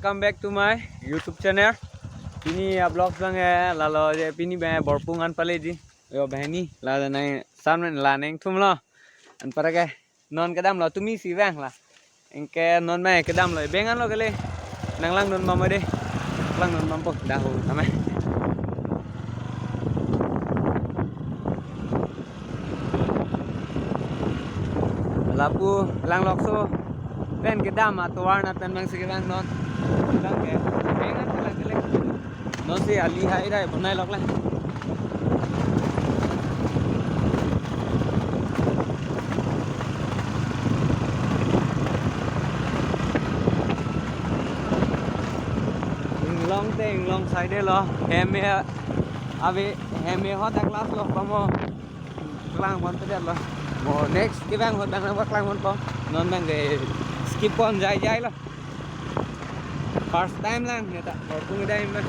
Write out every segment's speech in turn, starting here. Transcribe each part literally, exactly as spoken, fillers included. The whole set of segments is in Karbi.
Welcome back to my YouTube channel. Pini a-vlog abang ke lalo je, pini abang Borpung an paleji. Yo banghini, la nang san men la nangthumlo. Anparke non kedamlo, tumi si vanglo. Anke non abang kedamlo, beng anlo kali. Nanglangdun bom dei. Langdun bompo, dah ho, tame. Lapu langlokso pen kedam atovar nat pen abang si kevang non. Lang ke, beng an lang kali. Non si ali hai rai bonai lok le. Inglong te inglong side lo. Hem me ave, hem me hodak last lo pamo. Klang bon te lo. Mo next kevang ho abang nangpaklang ponpo. Non abang ke skip pon jai jai lo. First time lang ya ta. Borpung dam abang.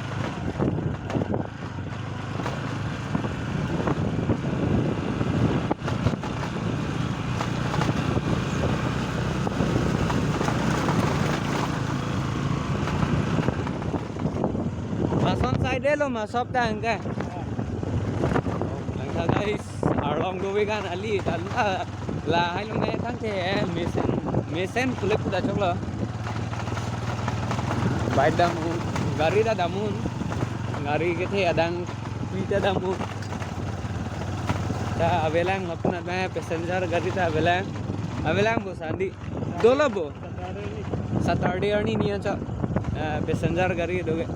Lason side lo ma sop ta anke. Langtha guys, arlong do vegan ali tan la, la hai lung ne tangte, eh, mesen, mesen kulit kuda choklo. Bike dam un, gari ta dam un, gari kethe adang pi ta dam un. Ta avelang lapu nat abang passenger gari ta avelang, avelang bo sandi. Dolo bo. Saturday arni ni anchot. Eh, passenger gari do ke.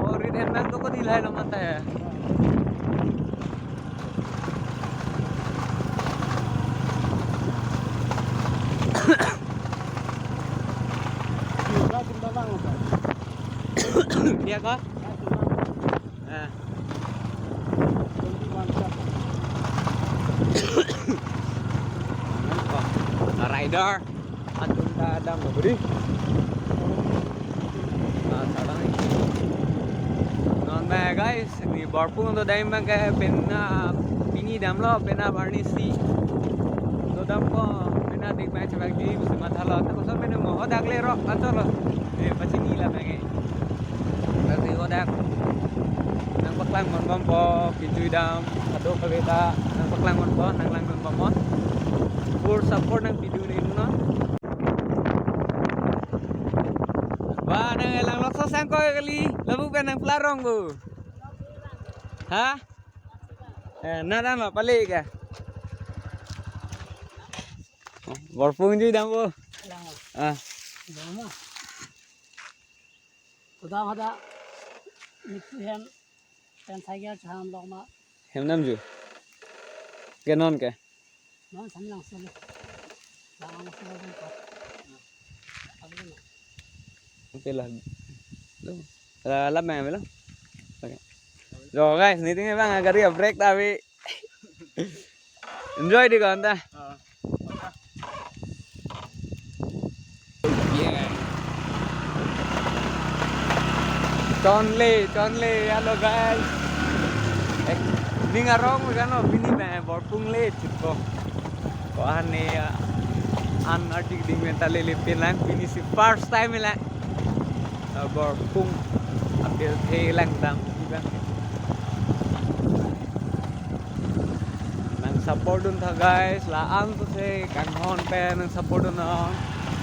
Oh, rit hem abang to ko di lahai lo mata ya. Dia kah? Eh. Rider. Adun ta dam lo budi. Ah, salang. Non abang guys, ni Borpung do dam abang ke penap pini damlo, penap arni si. Do dampo, penap dik abang chevak di, bisi mathalo. Ta koson penap mo hodak le rok, acholo. Eh, pachini la abang ke. Berarti hodak. Nangpaklang ponbompo, kijui dam, kadokave ta, nangpaklang ponpo, nanglangdun bompo. Full support nangpidun ri non. Wah, nang elang lokso sangkoi kali, lapu pen nangplarong ko. Ha? Eh, nadan lo, pale ke. Borpung jui dampo. Lang. Ah. Dama. Kuda hada mitu hem pen cycle chaham lok ma. Hem nam ju. Ke non ke. Non samlang sele. Lang sele. Oke lah. Lo. Lah, lah, main lo. Oke. Yo guys, niting abang gari brake ta ave. Enjoy di kon ta. Ah. Yeah. Chonle, chonle, hello guys. Eh, ning arong kan lo, pini abang Borpung le chutpo. Ko ane, ah, an artik ding menta lele pin lang, pini si first time lang. Ah, Borpung apil the lang dam abang. Nang support dun tha guys, la-an to se kanghon pen nang support dun non.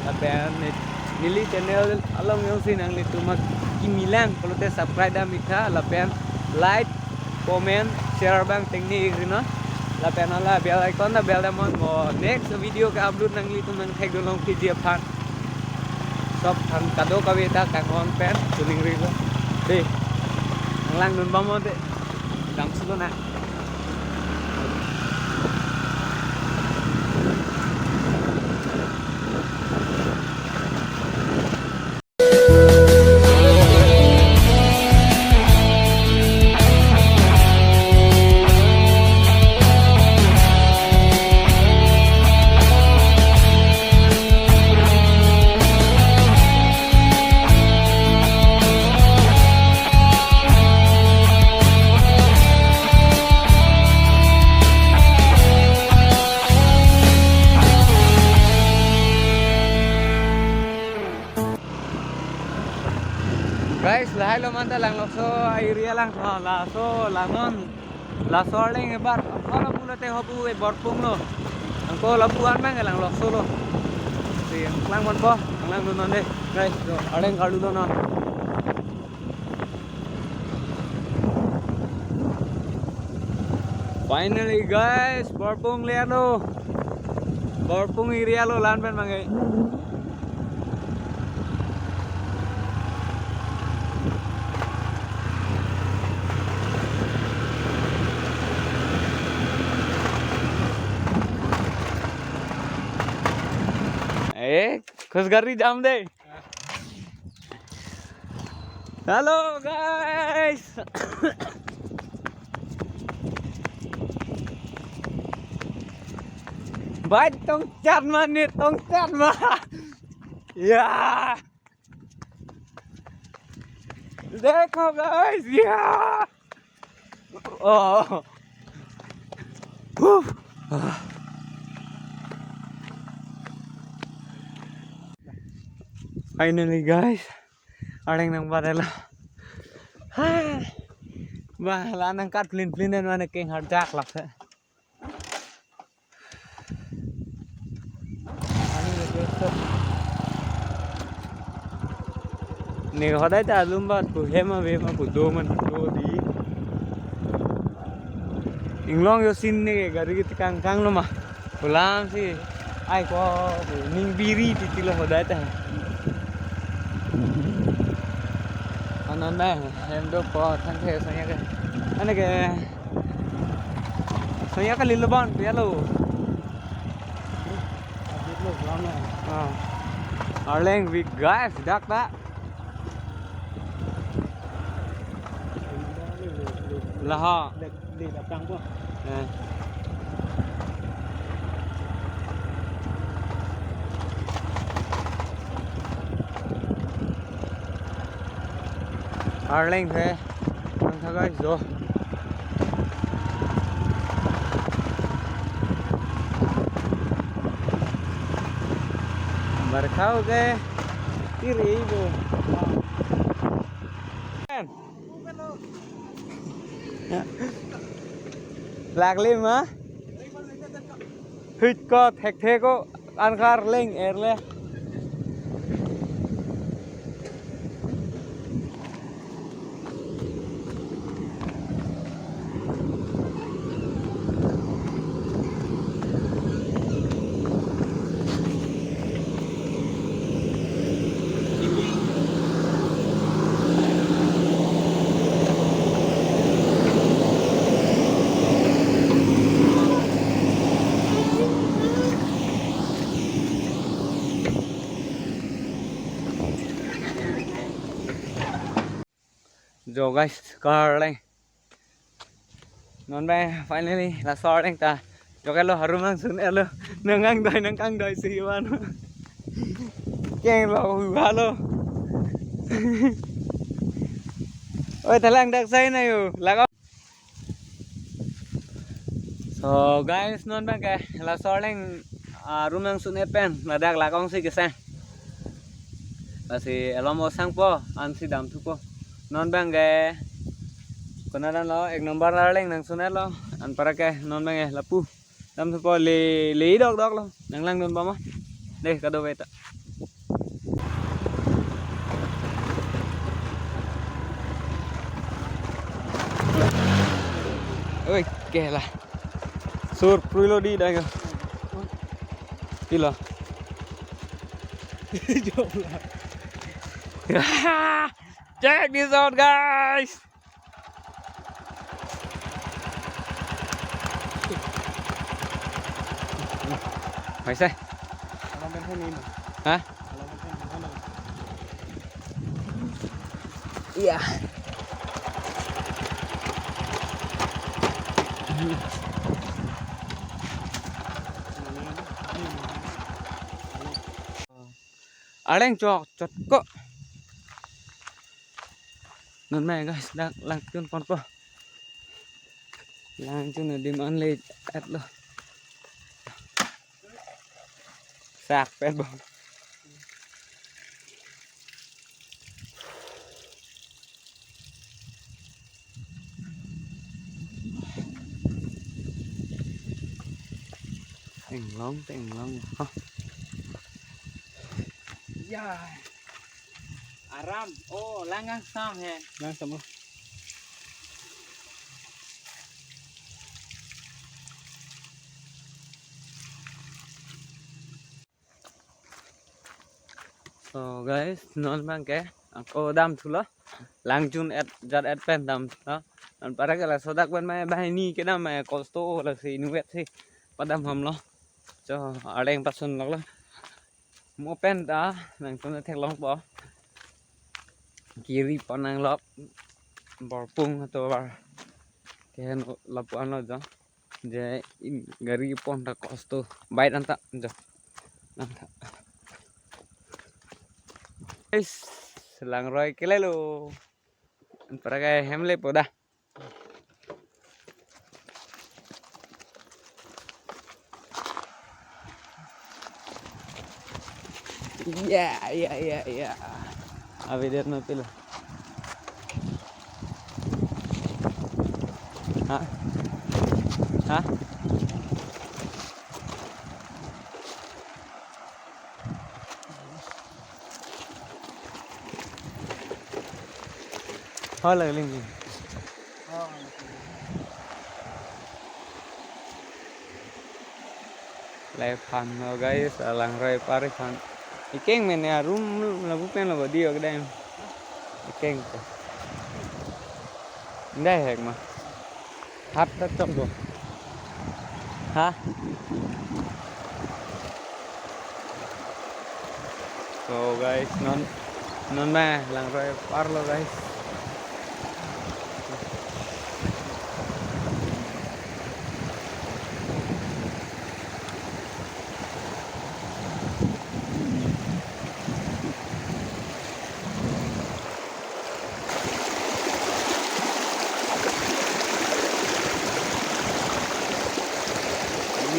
Lapen ne-, neli channel along jongsi nanglitum akimi lang pulote subscribe dam ik tha, lapen like, comment, share abang tengne ik ri non. Lapen hala bell icon ta bell damnon, mo next video ke-upload nanglitum nangthek dun long piji aphan. Sop than kadokave ta kanghon pen choningri lo. Dei. Nanglangdun bomnon dei. Dam sulo na. Hai lo manta langlokso area lang tho, laso langnon. Laso Arleng ebar. Ako lo pulote hopu e Borpung lo. Ako lo puan mang langlokso lo. Si langnon po, langnon non de. Guys, so Arleng karlu do non. Finally guys, Borpung le lo. Borpung area lo lan pen mangai. Eh, kus gari jam de. Hello guys. Bhai tong chat ma ne tong chat ma. Ya. Dekho guys, ya. Oh. Huh. Ah. Finally guys, Arleng nang padelo. Hai. Bah, la nang kat plin plin dan mana keng harjak lak. Ne hodai ta alum bat pu hem ave ma pu do man do di. Inglong yo sin ne gari kiti kang kang lo ma. Pulang si ai ko ning biri titi lo hodai ta. Anon na hem do po thang the sanya ke. Ane ke sanya ke lilo ban pialo. Ah. Arleng big guys dak ta. Laha. Eh. Arleng he. Ang thagai jo. Barkhau ke. Tiri bo. Lagli ma? Hit ko thek thek ko an kar leng erle. Jo guys, karleng. Non bai finally laso arleng ta. Jo ke lo harum angsun elo. Nang kangdoi, nang kangdoi si iwan. Keng lo hu halo. Oi, talang dak sai na yo. Laga. So guys, non bang ke laso arleng, ah, harum angsun epen ladak lakong si kesang. Lasi elom osang po, ansi dam thupo. Non bang ke kona dan lo ek number arleng nang sunai lo. Anpara ke non bang ke lapu dam thupo le le dok dok lo. Nang langdun po ma. Deh kado beta. Oi, kela. Sur prui lo di dai ko. Pilo. Jom lah. Check this out, guys. Maise? Hah? Iya. Arleng chok chot ko. Non mai guys, dak langchun ponpo. Langchun adim an le at lo. Sak pet bo. Tenglong, tenglong. Hah. Ya. Aram. Oh, lang angsam he. Lang angsam lo. So guys, non abang ke ako damthulo. Lang jun-et jat-et pen damthulo. Non para ke laso adak pen mai banghini kedam mai kosto lasi inutvet si padam hamlo. So arleng pasun loklo. Mo pen ta nangtum theklongpo. Kiri pon nanglok. Borpung atovar. Kehen lapu-an lo jo. Je in gari pon ta kosto. Bike anta jo. Anta. Guys, langroi kelelo. Para ke hem lepo da. Iya, iya, iya, iya. Abi dia no pilo. Hah? Hah? Hola, Lindy. Lai aphan lo guys, alangroi apar aphan. Ikeng mene arum lapu pen lo bodi ok dam. Ikeng ko. Ndai hek ma. Hat ta chok bo. Ha? So guys, non non ma langroi apar lo guys.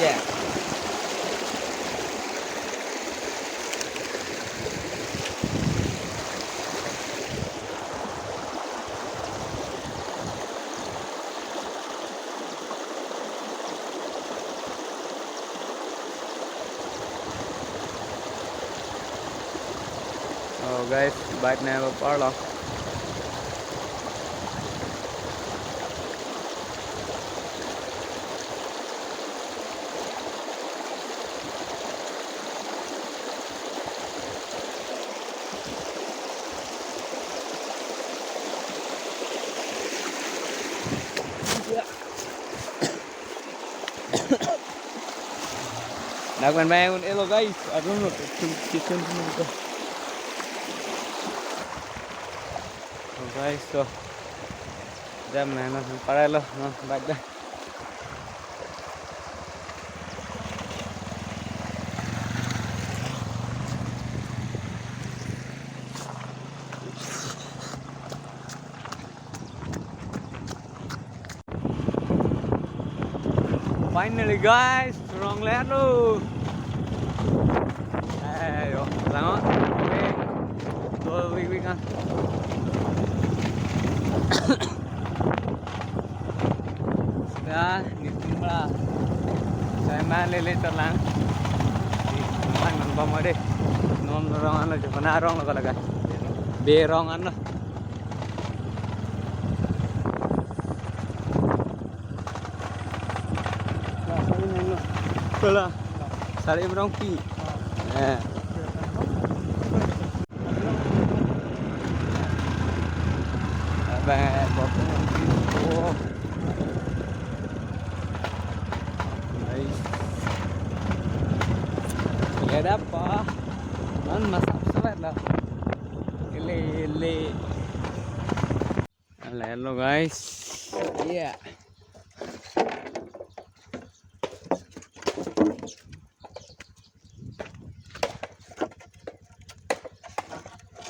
Yeah. Oh guys, bike nangparlo. Dak pen bang un-elo guys, I don't know. Kitchen, kitchen, kitchen. Oh guys, so jam na na parelo, no, bike da. Finally guys, rong lelo. Eh, yo, lango. Okay. Go, wik, wik, ah. Ya, ni tumra. Saya main lele terlang. Di lang nang bom ade. Non rong ano, coba na rong lo kalaga. Be rong ano. Itulah. Salim Rongpi. Eh. Abang, oh. Guys. Ya dapat. Man masak selat lah. Ele, ele. Hello guys. Iya.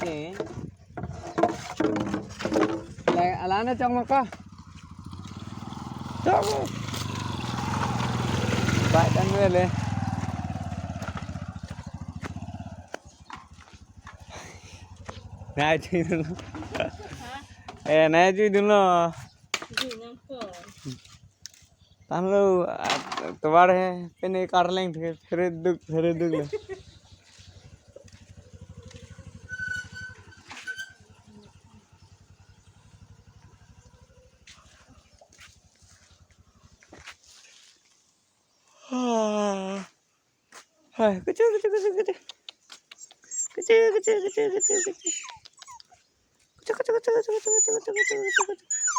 Oke. Lai, alana chong maka. Chong. Baik kan wele. Nai jui dun lo. Ha? Eh, nai jui dun lo. Jui nangpo. Tanglo, ah, tovar he, pine karleng the, phere duk, phere duk le. Hai, kuchu, kuchu, kuchu, kuchu. Kuchu, kuchu, kuchu, kuchu, kuchu. Kuchu, kuchu, kuchu, kuchu.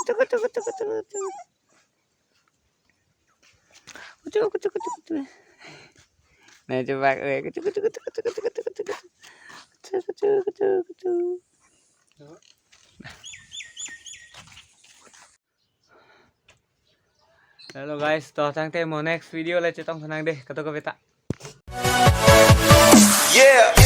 Kuchu, kuchu, kuchu, kuchu. Kuchu, kuchu, kuchu, kuchu. Nah, coba, eh, kuchu, kuchu, kuchu. Kuchu, kuchu, kuchu, kuchu. Hello guys, to tangte mo next video le chetong thanang dei, kadokave ta. Yeah.